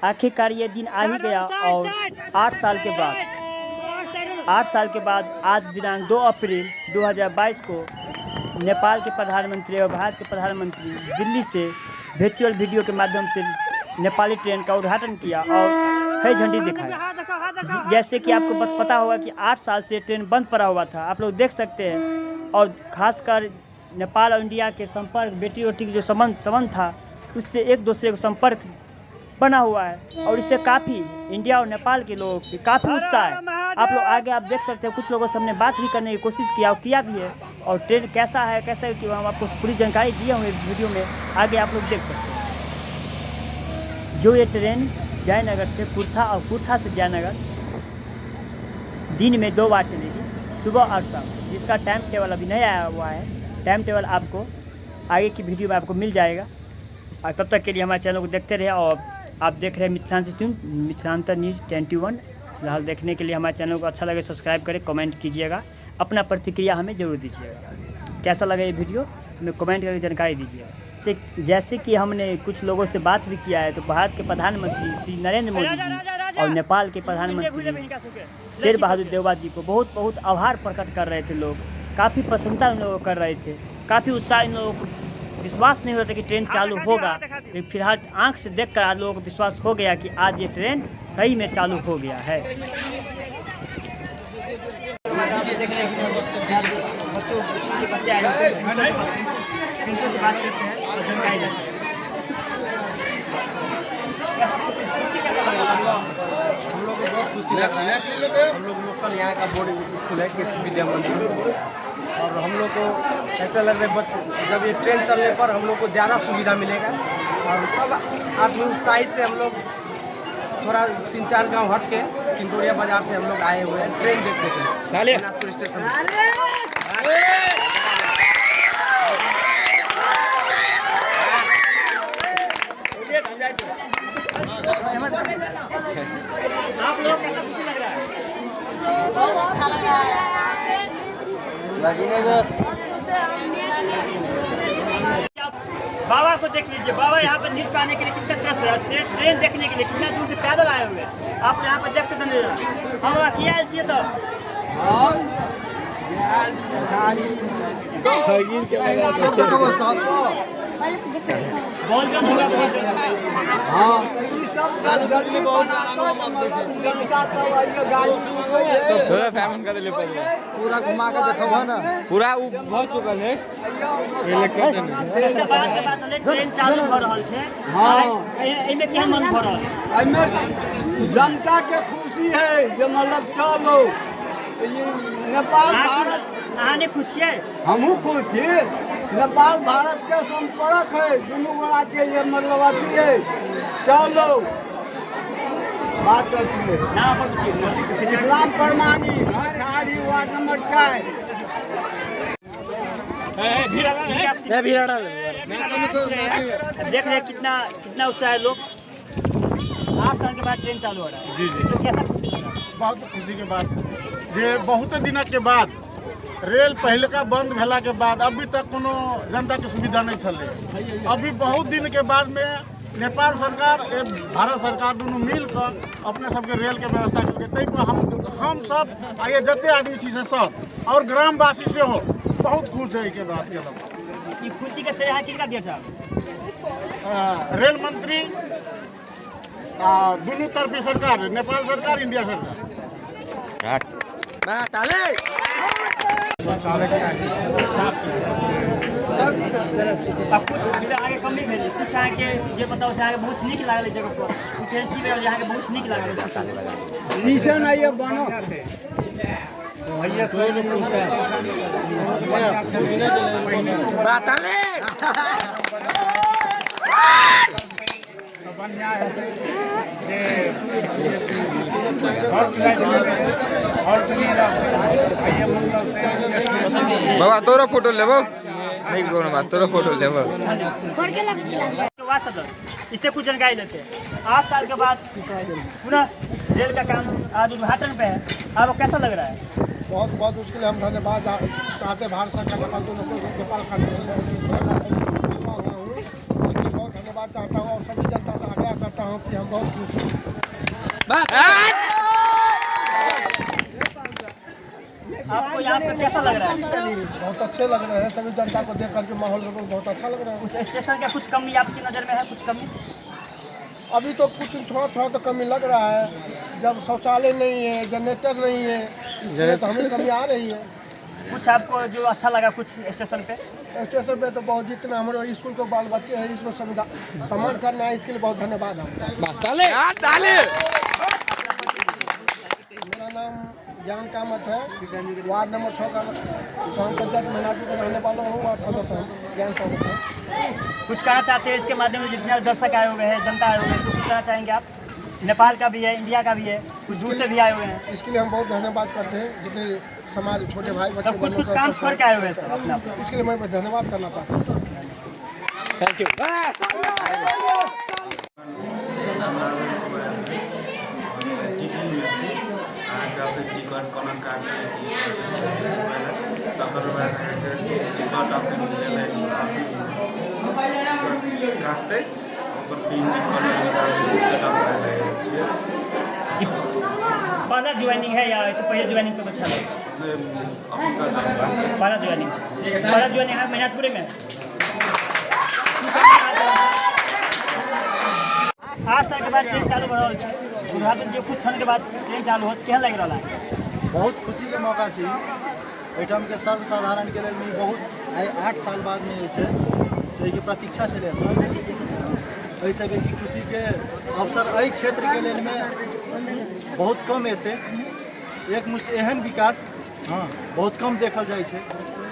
आखिरकार ये दिन आ ही गया और 8 साल के बाद 8 साल के बाद आज दिनांक 2 अप्रैल 2022 को नेपाल के प्रधानमंत्री और भारत के प्रधानमंत्री दिल्ली से वर्चुअल वीडियो के माध्यम से नेपाली ट्रेन का उद्घाटन किया और हरी झंडी दिखाई। जैसे कि आपको पता होगा कि 8 साल से ट्रेन बंद पड़ा हुआ था, आप लोग देख सकते हैं। और खासकर नेपाल और इंडिया के संपर्क, बेटी रोटी के जो संबंध था, उससे एक दूसरे को संपर्क बना हुआ है और इससे काफ़ी इंडिया और नेपाल के लोगों के काफ़ी उत्साह है। आप लोग आगे आप देख सकते हैं, कुछ लोगों से हमने बात भी करने की कोशिश किया और किया भी है। और ट्रेन कैसा है, कैसा है कि हम आपको पूरी जानकारी दिए हुए वीडियो में, आगे आप लोग देख सकते हैं। जो ये ट्रेन जयनगर से कुर्था और कुर्था से जयनगर दिन में 2 बार चलेगी, सुबह और शाम, जिसका टाइम टेबल अभी नहीं आया हुआ है। टाइम टेबल आपको आगे की वीडियो में आपको मिल जाएगा। और तब तक के लिए हमारे चैनल को देखते रहे। और आप देख रहे हैं मिथिलांचल मिथिलांचल न्यूज़ 21। फिलहाल देखने के लिए हमारे चैनल को अच्छा लगे सब्सक्राइब करें, कमेंट कीजिएगा, अपना प्रतिक्रिया हमें ज़रूर दीजिएगा। कैसा लगा ये वीडियो हमें कमेंट करके जानकारी दीजिएगा। जैसे कि हमने कुछ लोगों से बात भी किया है, तो भारत के प्रधानमंत्री श्री नरेंद्र मोदी जी और नेपाल के प्रधानमंत्री शेर बहादुर देउबा जी को बहुत बहुत आभार प्रकट कर रहे थे लोग। काफ़ी प्रसन्नता इन लोगों कर रहे थे, काफ़ी उत्साह इन लोगों को, विश्वास नहीं हो रहा था कि ट्रेन चालू होगा, लेकिन फिलहाल आंख से देखकर आज लोगों को विश्वास हो गया कि आज ये ट्रेन सही में चालू हो गया है। देख रहे हैं बच्चों के बच्चे आए हैं, उनसे से बात करते हैं और जानकारी लेते हैं। हम लोग को बहुत खुशी लग रहा है। हम लोग लोकल यहाँ का बोर्ड स्कूल है केसी विद्या मंदिर, और हम लोग को ऐसा लग रहा है बच्चे जब ये ट्रेन चलने पर हम लोग को ज़्यादा सुविधा मिलेगा और सब आदमी उत्साहित से हम लोग थोड़ा 3-4 गांव हट के किंतौरिया बाजार से हम लोग आए हुए हैं ट्रेन देखने के लिए नागपुर स्टेशन। आप लोग कैसा खुशी लग रहा है? बहुत अच्छा लग रहा है। बाबा को देख लीजिए, बाबा यहाँ पर न्यूज पाने के लिए कितना तरस है, ट्रेन देखने के लिए कितना दूर से पैदल आए हुए हैं। आप यहाँ पर देख सकते हैं। हम किया आयल छियै तो बहुत जन होगा, बहुत जन। थोड़ा फैमन कर ले पहले पूरा घुमा के देखो ना, पूरा उ बहुत चुकल है। एकटा बात के बात हलै, ट्रेन चालू भऽ रहल छै। हां, एहिमे केहन मन भऽ रहल है? एहिमे जनता के खुशी है जे मतलब चलो ये नेपाल भारत। अहाँ नहि खुश छियै? हमहूँ खुश छी। नेपाल भारत के संपर्क है दुनू गोला के, ये मतलब अथी है, चलो बात करती है। नाम अपन की? इस्लाम परमानी, अठारी वार्ड नंबर 4। देख रहे हैं कितना कितना उत्साह है लोग। 8 साल के बाद ट्रेन चालू हो रहा है। जी जी, तो कैसा खुशी लग रहा है? बहुत खुशी के बात जे बहुत दिन के बाद रेल पहिलका बंद भेला के बाद अभी तक कोनो जनता के सुविधा नहीं छलै। अभी बहुत दिन के बाद में नेपाल सरकार भारत सरकार दुनू मिल कऽ अपने सबके रेल के व्यवस्था केलकै। ताहि पर हम सब आ ये जते आदमी छी से सब और ग्रामवासी सेहो बहुत खुश है एहिके बात के लऽ कऽ। ई खुशी के श्रेय अहाँ किनका दिअ चाहब? रेल मंत्री आ दुनू तरफी सरकार, नेपाल सरकार इंडिया सरकार। अब कुछ अभी तक आगे कमी भेलै, कुछ अहाँके जे बताउ से अहाँके बहुत नीक लागल जगह पर, कुछ एहन चीज भेल जे अहाँके बहुत नीक लागल? स्टेशन आइए बनो। बाबा तोरो फोटो लेबो नहीं कोनो बात, तोरो फोटो लेबो। वार्ड सदस्य इससे कुछ जानकारी लेते हैं। 8 साल के बाद पुनः रेल का काम आज उद्घाटन पे है, आपको कैसा लग रहा है? बहुत बहुत उसके लिए हम धन्यवाद चाहते हैं भारत सरकार नेपाल दोनों को, नेपाल का बहुत धन्यवाद चाहता हूँ और सभी जनता से आग्रह करता हूँ। हूँ कि हम बहुत खुश हूँ। आपको यहाँ पर कैसा लग रहा है? बहुत अच्छे लग रहे हैं, सभी जनता को देख करके माहौल को बहुत अच्छा लग रहा है। कुछ स्टेशन का कुछ कमी आपकी नज़र में है? कुछ कमी अभी तो कुछ थोड़ा थोड़ा तो कमी लग रहा है, जब शौचालय नहीं है, जनरेटर नहीं है, इसलिए तो हमें कमी आ रही है। कुछ आपको जो अच्छा लगा कुछ स्टेशन पे? स्टेशन पे तो बहुत, जितना हमारे स्कूल के बाल बच्चे हैं इसको सुविधा सम्मान करना है, इसके लिए बहुत धन्यवाद हम। मेरा नाम ज्ञान कामत है, वार्ड नंबर 6 का ग्राम पंचायत महिनापुर का रहने वाला हूँ और सदस्य हूँ, ज्ञान कामत है। कुछ कहना चाहते हैं इसके माध्यम से जितने दर्शक आए हुए हैं, जनता आए हुए हैं, तो कुछ कहना चाहेंगे आप? नेपाल का भी है, इंडिया का भी है, कुछ दूर से भी आए हुए हैं। इसके लिए हम बहुत धन्यवाद करते हैं, जितने समाज छोटे भाई बच्चे सब कुछ बहनों कुछ का काम सब छोड़ के आए हुए हैं सब अपना। इसके लिए मैं धन्यवाद करना चाहता हूँ। Thank you. टिकट अहाँके अभी टिकट कोना काटतै, तकर बाद अहाँके टिकट अपन जेबै, काटतै, ओकर पिन सेटअप भए जाइ छियै। पहला ज्वाइनिंग है या इससे पहले ज्वाइनिंग कब अच्छा लगा? अखुनका ज्वाइनिंग। पहला ज्वाइनिंग, पहला ज्वाइनिंग है मेहनतपुरे में। 8 साल के बाद ट्रेन चालू भऽ रहल छै, उद्घाटन जे कुछ क्षण के बाद ट्रेन चालू होत, केहन लागि रहल है? बहुत खुशीके मौका छै। एहिठामके सर्वसाधारणके लेल ई बहुत आइ 8 साल बादमे जे छै से एहिके प्रतीक्षा छलै सर। एहिसँ बेसी खुशीके अवसर एहि क्षेत्रके लेलमे बहुत कम एतै। एकमुश्त एहन विकास हँ बहुत कम देखल जाइ छै,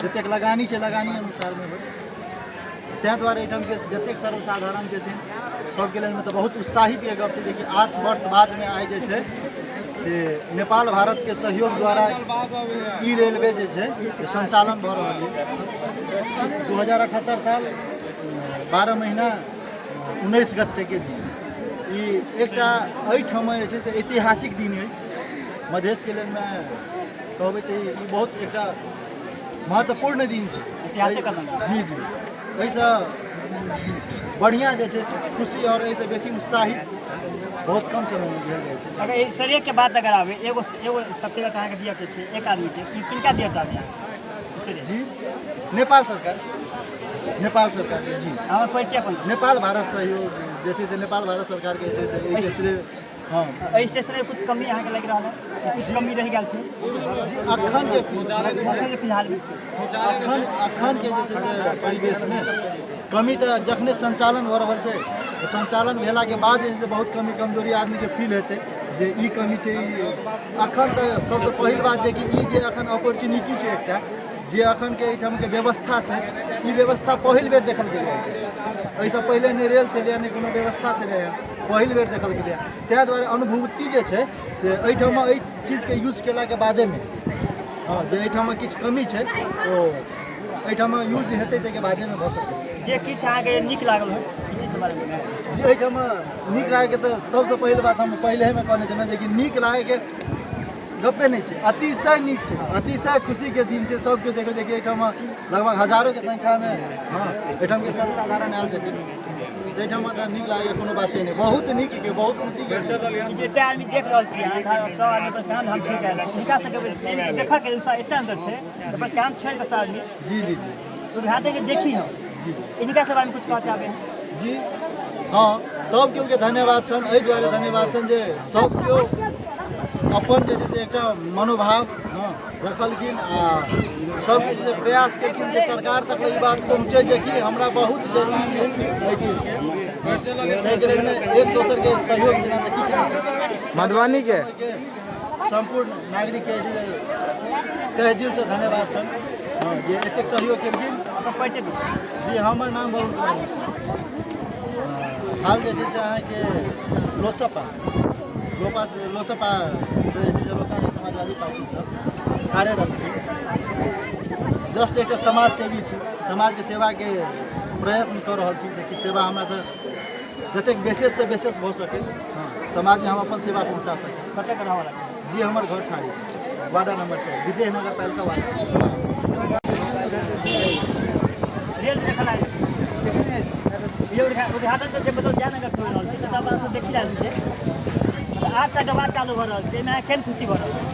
जतेक लगानी छै लगानी अनुसारमे होइ, ताहि दुआरे एहिठामके जतेक सर्वसाधारण छथिन सबके लेलमे तऽ बहुत उत्साहित गप छै जेकि 8 वर्ष बादमे आइ जे छै से नेपाल भारतके सहयोग द्वारा ई रेलवे जे छै से सञ्चालन भऽ रहल यऽ। 2078 साल 12 महीना 19 गतेके दिन ई एकटा एहिठाम जे छै से ऐतिहासिक दिन अइ। मधेशके लेलमे कहबै तऽ ई बहुत एकटा महत्वपूर्ण दिन छै। ऐतिहासिक कदम। जी जी, एहिसँ बढ़िआँ जे छै से खुशी आओर एहिसँ बेसी उत्साहित बहुत कम समयमे भेल जाइ छै। अगर एहि शरीर के बात अगर आबै, एगो एगो सत्य अहाँके दिअ के छै एक आदमी के, ई किनका दिअ चाहबै अहाँ? जी नेपाल सरकार, नेपाल सरकार जी। हमर परिचय अपन। नेपाल भारत सहयोग जे छै से नेपाल भारत सरकारके जे छै से एहिके श्रेय। हँ, एहि स्टेशन में कुछ कमी अहाँके लागि रहल है? कुछ कमी रहि गेल छै जी अखन के फिलहाल में? अखन के जे छै से परिवेशमे कमी तऽ जखने सञ्चालन भऽ रहल छै, सञ्चालन भेलाके बाद जे छै से बहुत कमी कमजोरी आदमीके फील हेतै जे ई कमी छै। ई अखन तऽ सबसँ पहिल बात जे कि ई जे अखन अपॉर्चुनिटी छै एकटा, जे अखनके एहिठामके व्यवस्था छै, ई व्यवस्था पहिल बेर देखल गेलै। एहिसँ पहिले नहि रेल छलैए, नहि कोनो व्यवस्था छलैए, पहिल बेर देखल गेलैए। ताहि दुआरे अनुभूति जे छै से एहिठाम एहि चीजके यूज केलाके बादेमे हँ जे एहिठाम किछु कमी छै ओ एहिठाम यूज हेतै ताहिके बादेमे भऽ सकै। जे किछु अहाँके नीक लागल हो ई चीजके बारेमे? जी एहिठाम नीक लागैके तऽ सबसँ पहिल बात हम पहिलेमे कहने छलहुँ जेकि नीक लागैके गप्पे नहि छै, अतिशय नीक छै, अतिशय खुशीके दिन छै। सबके देखै छै कि एहिठाम लगभग हजारोके संख्यामे हँ एहिठामके सर्वसाधारण आयल छथिन, एहिठाम तऽ नीक लागैके कोनो बाते नहि, बहुत नीकके बहुत खुशीके दिन। जते आदमी देख रहल छी अहाँ, सब आदमी अपन काम धाम छोड़ि कऽ आयल छै, हुनका सबके ट्रेनके देखऽके उत्साह एते अंदर छै, अपन काम छोड़ि कऽ सब आदमी जी जी जी उद्घाटनके देखी हम जी इनका सब आदमी कुछ कहऽ चाहबै? जी हँ, सब केओके धन्यवाद छनि, एहि दुआरे धन्यवाद छनि जे सब केओ अपन जे छै से एकटा मनोभाव हँ रखलखिन आ सबके जे प्रयास केलखिन जे सरकार तक ई बात पहुँचै जे कि हमरा बहुत जरूरी है एहि चीजके, ताहिके लेल एक दोसरके सहयोग बिना तऽ किछु नहि। मधुबनी के सम्पूर्ण नागरिकके जे तहे दिलसँ धन्यवाद छनि हँ जे एतेक सहयोग केलखिन। जी हमर नाम वरुण कुमार मिश्रा, हाल जे छै से अहाँके लोसपा लोसपा जे छै से लोकतांत्रिक समाजवादी पार्टीसँ कार्यरत छी। जस्ट एकटा समाजसेवी छी, समाजके सेवाके प्रयत्न कऽ रहल छी जेकि सेवा हमरासँ जतेक विशेषसँ विशेष भऽ सकै समाजमे हम अपन सेवा पहुँचा सकी। कतऽ के रहऽवला छी? जी हमर घर ठाढ़ी, वार्ड नंबर 4, विदेह नगर पालिका वार्ड। रेल देखल आयल छी? उद्घाटन तऽ मतलब जयनगर हो रहल छै, तऽ अपना सब देखि रहल छियै। 8 साल के बाद चालू भऽ रहल छै, एहिमे केहन खुशी भऽ रहल छै?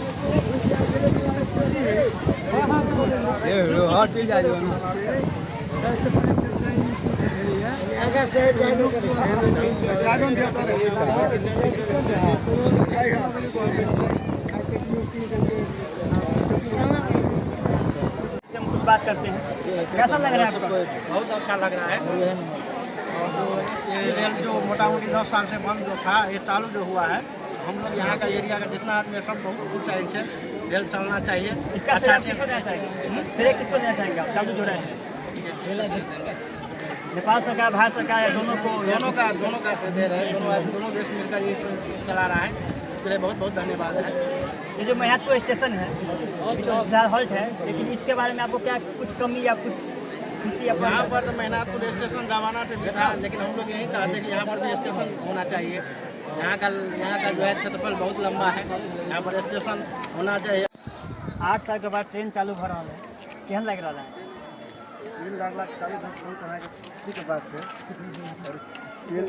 से हम कुछ बात करते हैं। कैसा लग रहा है आपको? बहुत अच्छा लग रहा है। और जो ये रेल जो मोटा मोटी 10 साल से बंद जो था, ये चालू जो हुआ है, हम लोग यहाँ का एरिया का जितना आदमी है सब बहुत खुश है। इनसे रेल चलना चाहिए। इसका श्रेय किसको देना चाहेंगे? श्रेय किसको देना चाहेंगे आप? चालू जो रहा है नेपाल सरकार, भारत सरकार, या दोनों को? दोनों का श्रेय दे रहे हैं। दोनों देश मिलकर ये चला रहा है, इसके लिए बहुत बहुत धन्यवाद है। ये जो महियातपुर स्टेशन है अभी तो फिलहाल हॉल्ट है, लेकिन इसके बारे में आपको क्या कुछ कमी या कुछ खुशी? यहाँ पर तो महिनाथपुर स्टेशन जमाना से भी था, लेकिन हम लोग यही चाहते हैं कि यहाँ पर भी स्टेशन होना चाहिए। यहाँ का जो है क्षेत्रफल बहुत लंबा है, यहाँ पर स्टेशन होना चाहिए। 8 साल के बाद ट्रेन चालू हो रहा है, केहन लग रहा है? ट्रेन लागला चालू बहुत अहाँके खुशीके बात छै। और ट्रेन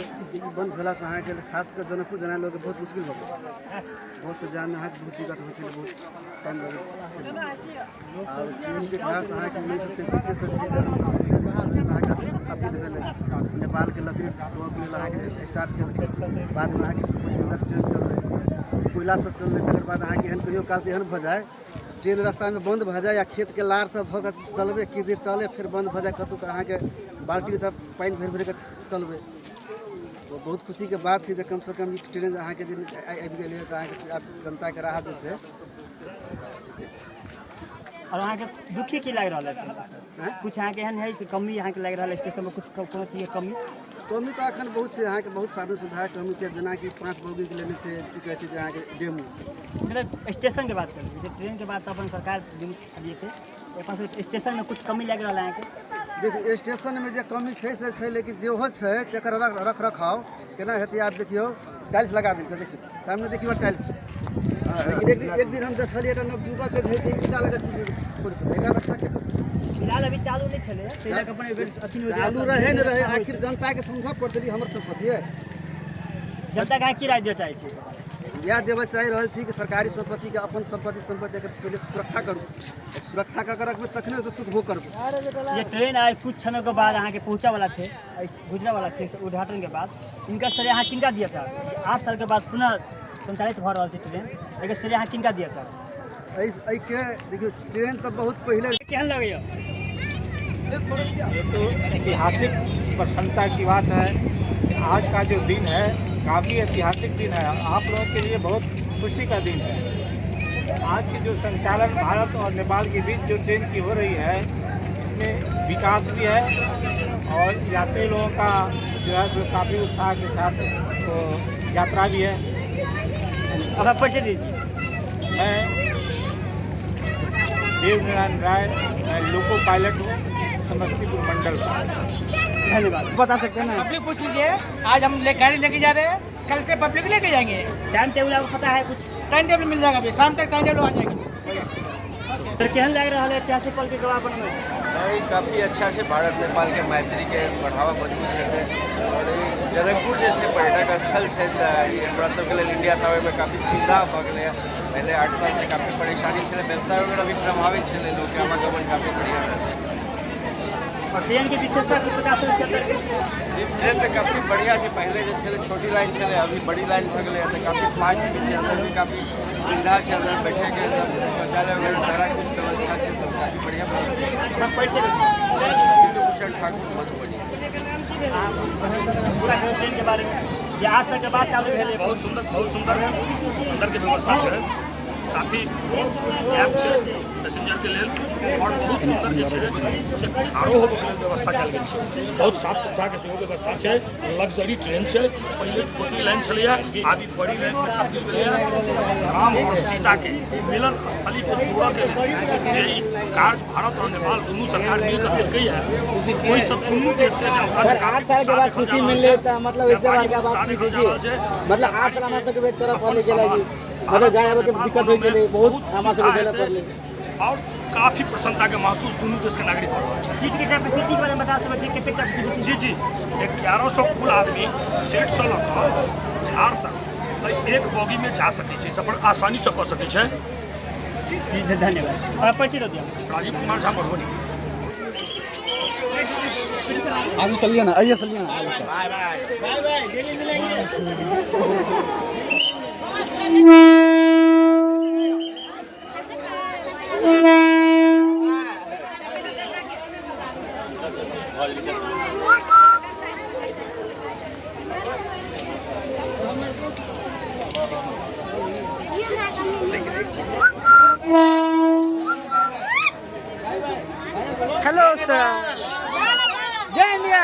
बंद भेलासँ अहाँके खास कऽ जनकपुर जेना लोकके बहुत मुश्किल भऽ गेल। बहुत से जाममे अहाँके बहुत दिक्कत होइ छलै, बहुत टाइम लगै छलै। आओर ट्रेनके इतिहास अहाँके 1937 से छै, अहाँके स्थापित भेलै। नेपालके लकड़ी ढोअके लेल अहाँके स्टार्ट केलकै। बादमे अहाँके पैसेंजर ट्रेन चललै, कोयलासँ चललै। तकर बाद अहाँके एहन कहियो काल एहन भऽ जाय ट्रेन रास्तामे बंद भऽ जाय या खेतके लार सब भऽ कऽ चलबै, किछु देर चले फेर बंद भऽ जाय, कतहु अहाँके बाल्टी सब पानि भरि भरि कऽ चलबै। तो बहुत खुशीके बात छै जे कमसँ कम ई ट्रेन अहाँके जे आबि गेलै तऽ अहाँके आब जनताके राहत जे छै। और अहाँके दुखी की लागि रहल है? कुछ अहाँके एहन है कमी अहाँके लागि रहल है स्टेशनमे? कुछ कोनो चीजके कमी? कमी तऽ एखन बहुत छै अहाँके, बहुत साधन सुविधाके कमी छै। जेनाकि 5 बोगीके लेने छै, की कहै छै जे अहाँके डेमो। मतलब स्टेशन के बात करी, जैसे ट्रेन के बात अपन सरकार चलिए अपन स्टेशन में कुछ कमी लागि रहल है अहाँके? देखियौ स्टेशनमे जे कमी छै से छै, लेकिन जेहो छै तकर रख रखाव केना हेतै। आब देखियौ टाइल्स लगा देल छै, देखियौ सामने देखियौ टाइल्स। लेकिन एक दिन हम देखलियै एकटा नवयुवकके जे छै ईंटा लगा एकर रक्षा के करू? फिलहाल अभी चालू नहीं छलै, ताहि लऽ कऽ अपन अथी नहि चालू रहे नहि रहे, आखिर जनताके समझऽ पड़तै हमर सम्पत्ति है। जनताके अहाँ की राय दिअ चाहै छी? इएह देबऽ चाहि रहल छी कि सरकारी सम्पत्तिके अपन सम्पत्तिके पहिले सुरक्षा करू, सुरक्षा कऽ के रखबै तखने ओहिसँ सुखभोग करबै। ये ट्रेन आइ कुछ क्षणों के बाद अहाँके पहुँचऽ वाला छै, गुजरऽ वाला छै उद्घाटन के बाद। इनका श्रेय अहाँ किनका दिअ चाहबै? 8 साल के बाद पुनः संचालित भऽ रहल छै ट्रेन, एकर श्रेय अहाँ किनका दिअ चाहबै? एहिके देखियौ ट्रेन तऽ बहुत पहिले। केहन लगैया? ये तो ऐतिहासिक प्रसन्नता की बात है। आज का जो दिन है काफ़ी ऐतिहासिक दिन है, आप लोगों के लिए बहुत खुशी का दिन है। आज की जो संचालन भारत और नेपाल के बीच जो ट्रेन की हो रही है, इसमें विकास भी है और यात्री लोगों का जो है सो काफ़ी उत्साह के साथ तो यात्रा भी है। अब आप परिचय दीजिए। मैं देव नारायण राय, मैं लोको पायलट हूँ समस्तीपुर मंडल का। धन्यवाद। बता सकते हैं ना? पब्लिक पूछ लीजिए, आज हम गाड़ी लेके जा रहे हैं, कल से पब्लिक लेके जाएंगे। टाइम टेबल आपको पता है? कुछ टाइम टेबल मिल जाएगा, अभी शाम तक टाइम टेबल आ जाएगी। सर केहन लागि रहल है ऐतिहासिक पल के गवाह बनबै? नहीं, काफ़ी अच्छा है। भारत नेपाल के मैत्री के बढ़ावा मजबूत हेतै और जनकपुर जे छै पर्यटक स्थल छै, तऽ ई हमरा सबके लेल इंडिया से आबैमे काफ़ी सुविधा भऽ गेलै। पहले 8 साल से काफ़ी परेशानी छलै, व्यवसाय वगैरह भी प्रभावित छलै, लोकके आवागमन काफ़ी बढ़िआँ रहतै। और ट्रेन के विशेषता की पता चल? ट्रेन तऽ काफ़ी बढ़िया छै। पहले जे छलै छोटी लाइन छलै, अभी बड़ी लाइन भऽ गेलै तऽ काफ़ी फास्ट भी छै, अंदर भी काफ़ी सुविधा छै, अंदर बैठेके सब शौचालय वगैरह सारा कुछ व्यवस्था छै, तऽ काफ़ी बढ़िया। भूषण ठाकुर, मधुबनी। ट्रेन के बारे में जे 8 साल के बाद चालू भेलै, बहुत सुंदर है। अंदर के व्यवस्था छै, काफ़ी गैप छै पैसेंजर के लेल और बहुत सुंदर जे छै से ठाढ़ो होबऽके लेल व्यवस्था कयल गेल छै, बहुत साफ सुथराके सेहो व्यवस्था छै। लग्जरी ट्रेन छै, पहिले छोटी लाइन छलैए, आब ई बड़ी लाइनमे तब्दील भेलैए। राम और सीताके मिलन स्थलीके जोड़ऽके लेल जे ई कार्य भारत और नेपाल दुनू सरकार मिलकर केलकैए, ओहिसँ दुनू देशके जनता सर 8 साल के बाद खुशी मिलले तऽ मतलब इससे बड़का बात की छै कि मतलब 8 साल हमरा सबके वेट करऽ पड़लै, मतलब जाय आबे के दिक्कत होइ छलै, बहुत हमरा सबके झेलऽ पड़लै और काफ़ी प्रसन्नताके महसूस दुनू देशके नागरिक कऽ रहल छै। सीटके कैपेसिटी के बारे में बता सकै छी, कतेक कैपेसिटी छै? जी जी, 1100 कुल आदमी सीटसँ लऽ कऽ ठाढ़ तक एहि एक बोगीमे जा सकै छै, सफर आसानीसँ कऽ सकै छै। जी धन्यवाद। और परिचय दऽ दिअ। राजीव कुमार झा, मधुबनी। आगू चलिए ना, आइए चलिए ना, आगू चल। बाय बाय, डेली मिलेंगे। हेलो सर, जय इंडिया,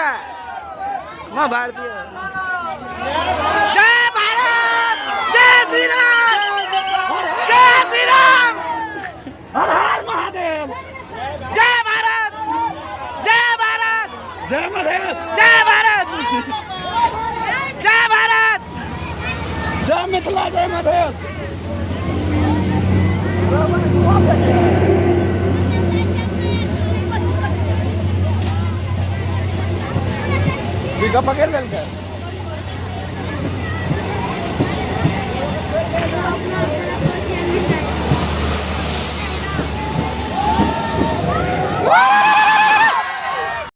माँ भारतीय, जय भारत, जय श्री राम, जय श्री राम, हर हर महादेव, जय भारत, जय भारत, जय मधेश, जय भारत, जय भारत, जय मिथिला, जय मधेश। पकड़ लेलकै।